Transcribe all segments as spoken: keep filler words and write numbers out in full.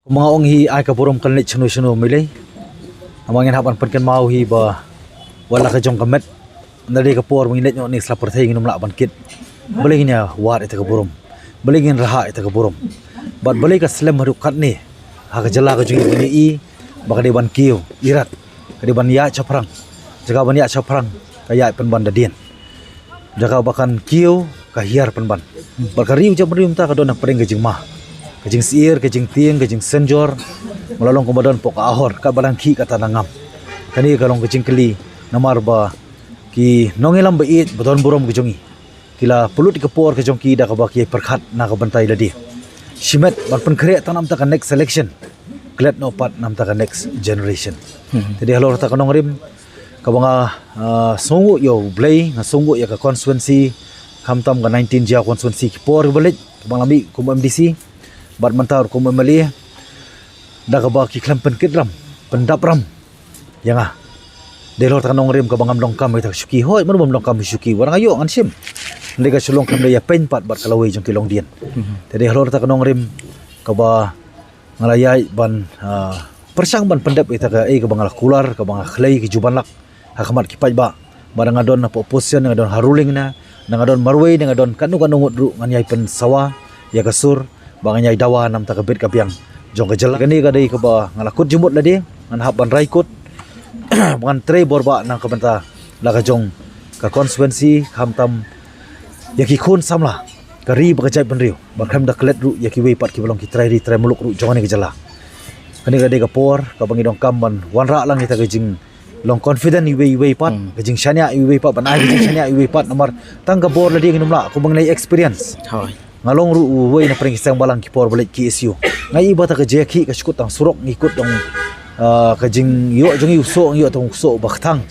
Ma nga ong hi ai ka burom kan leit shano shano, mylei. Namar ngin hap ban pynkynmaw hi ba wat la ka jong ka met, na dei ka por ba ngin leit noh ne sla pyrthei ngin ym lah ban kit balei ngin ïa wad ïa ka burom, balei ngin rhah ïa ka burom. Bad balei ka slem haduh katne ha ka jylla ka jong ngi ba ngi i ba ka dei ban kiew irat, ka dei ban ïaid shaphrang. Jaka ban ïaid shaphrang ka ïaid pynban da dien. Jaka ba kan kiew ka hiar pynban. Bad ka riew jaitbynriew mynta ka don hapdeng ka jingma, ka jingsyier, ka jingtieng, ka jingsynjor. Mala long kumba don pok ka ahor, ka ba dang khih kata na ngam. Kane ka long ka jingkylli namar ba ki nongïalam ba ïeit ba don burom ka jong ngi ki la pynlut ka por ka jong ki da kaba ki pyrkhat na ka bynta ïa lade. Shimet ban pynkhreh tang namar ka next election, klet noh pat namar ka next generation. Te dei halor ta ka nongrim kaba nga, ah, sngewnguh ïa U Blei, nga sngewnguh ïa ka constituency, khamtam ka nineteen Jaiaw constituency ki por ba leit kaba nga la mih kum MDC bad mynta kum MLA, da kaba ki khlem pynkitram pyndapram ïa nga. Dei halor ta ka nongrim kaba ngam donkam ïa ta ka shuki, hooid mano bym donkam ïa shuki, wat nga ïoh ngan shim. Lei ka shlong kam dei ïa pynpat bad ka lawei jong ki longdien. Te dei halor ta ka nongrim kaba nga la ïaid ban, ah, pyrshang ban pyndep ïa ta ka, eh, kaba nga la kular, kaba nga khlei ki ju ban lak ha khmat ki paidbah. Ba da nga don na opposition, da nga don ha ruling, na da nga don marwei, da nga don kano kano ngut ruh ngan ïai pynsawa ïa ka sur ba ngan ïai dawa namar ka bit ka biang jong ka jylla. Kane ka dei kaba nga la kut jingmut lade, ngan hap ban rai kut ba ngan trei bor ba na ka bynta la ka jong ka constituency, khamtam ïa ki khun samla ka ri bad ka jaitbynriew, ba khlem da klet ruh ïa kiwei pat kiba long ki trai ri trai muluk ruh jong kane ka jylla. Kane ka dei ka por kaba ngi donkam ban wanrah lang ïa ta ka jinglong confident iwei iwei pat, ka jingshaniah iwei iwei pat, ban ai ka jingshaniah iwei iwei pat namar tang ka bor lade ngin ym lah, kumba ngi la experience. Hooid. Nga long ruh uwei na pyrshang ki seng balang ki por ba leit KSU. Nga i ba ta ka jingkhih ka shu kut tang surok, ngi kut tang, ah, ka jingïoh jong ngi u soh, ngi ïoh tang u soh ba kthang.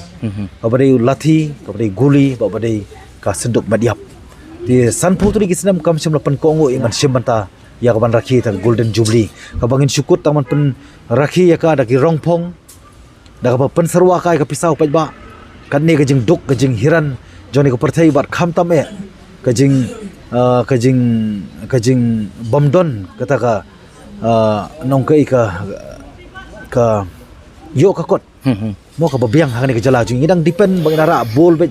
Kaba dei u lathi, kaba dei guli, ba, ba dei ka synduk met ïap. Te sanphew tylli ki snem kam shym la pynkohnguh ïa ngan shim bynta ïa ka ban rakhe ta ka Golden Jubilee, kaba ngin shu kut tang ban pynrakhe ïa ka da ki rongphong, da kaba pynsyrwa kai ka pisa u paidbah. Katne ka jingduk, ka jinghiran jong ne ka pyrthei bad khamtam eh ka jing, ah, ka jing, ka jingbymdon kata ka, ah, nongkei ka, ka ïoh ka kot. Mo, kaba biang ha kane ka jylla jong ngi, ngi dang depend ba ngi nang rah bul beit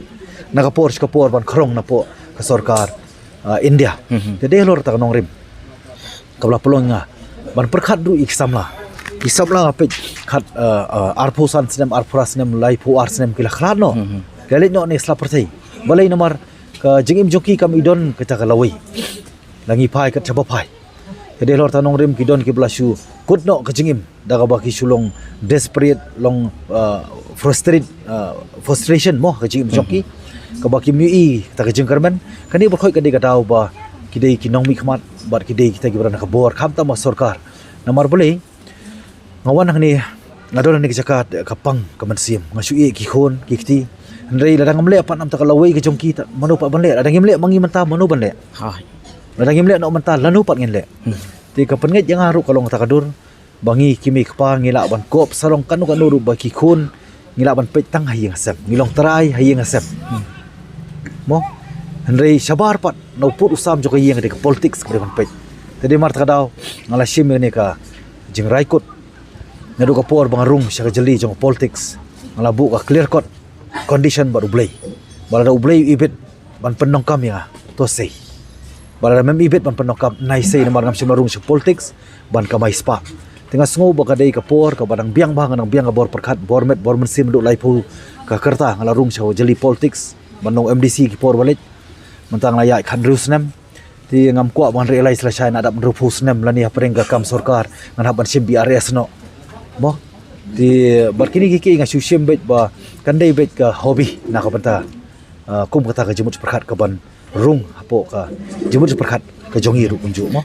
na ka por sha ka por ban khrong na pok ka sorkar, ah, India. Te dei halor ta ka nongrim kaba la pynlong nga ban pyrkhat ruh ïa ki samla. Ki samla nga peit khat, ah, ah, arphew san snem, arphew phra snem, laiphew ar snem ki la khlad noh. Ki la leit noh ne sla pyrthei. Balei? Namar ka jingim jong ki kam i don kata ka lawei. La ngi phai kat shaba phai. Te dei halor ta nongrim ki don kiba la shu kut noh ka jingim da kaba ki shu long desperate, long, ah, frustrate, ah, frustration mo ka jingim jong ki, kaba kim ïohi ta ka jingkyrmen. Kane ba khoit ka dei ka daw ba ki dei ki nongmihkhmat bad ki dei kita kiba don ka bor khamtam ka sorkar. Namar balei? Nga wan hangne, nga don hangne ka jaka ka pang ka mynsiem, nga shu ïeh ki khun ki kti. Hynrei lada ngam leh pat namar ka lawei ka jong ki, mano pat ban leh? Lada ngim leh ma ngi mynta, mano ban leh? Lada ngim leh noh mynta, lano pat ngin leh? Te ka pynngeit ïa nga ruh ka long kata ka dur ba ngi ki mei kpa ngi lah ban kop sarong kano kano ruh ba ki khun ngi lah ban peit tang ha ïing ha sem, ngi long trai ha ïing ha sem. Mo, hynrei shabar pat na u pud u sam jong ka ïing ka dei ka politics ka dei ban peit. Te dei mar ta ka daw nga la shim ïa kane ka jingraikut. Naduh ka por ba nga rung sha ka jylli jong ka politics, nga la buh ka clear cut condition bad U Blei. Ba lada U Blei u ibit ban pyndonkam ïa nga, to sei. Ba lada mem ibit ban pyndonkam, nai sei, namar ngam shym la rung sha politics ban kamai spah. Te nga sngew ba ka dei ka por kaba dang biang bha, nga dang biang ka bor pyrkhat, bor met, bor mynsiem. Naduh laiphew ka rta nga la rung sha ka jylli politics, ban long MDC ki por ba leit. Mynta nga la ïaid khathynriew snem. Te ngam kwah ban realize lashai na dap hynriewphew snem lane hapdeng ka kam sorkar ngan hap ban shim BRS noh. Mo. Te bad kine kiei kiei nga shu shim beit ba kan dei beit ka hobby na ka bynta, ah, kum kata ka jingmut jingpyrkhat kaban rung hapoh ka jingmut jingpyrkhat ka jong ngi ruh kumjuh mo.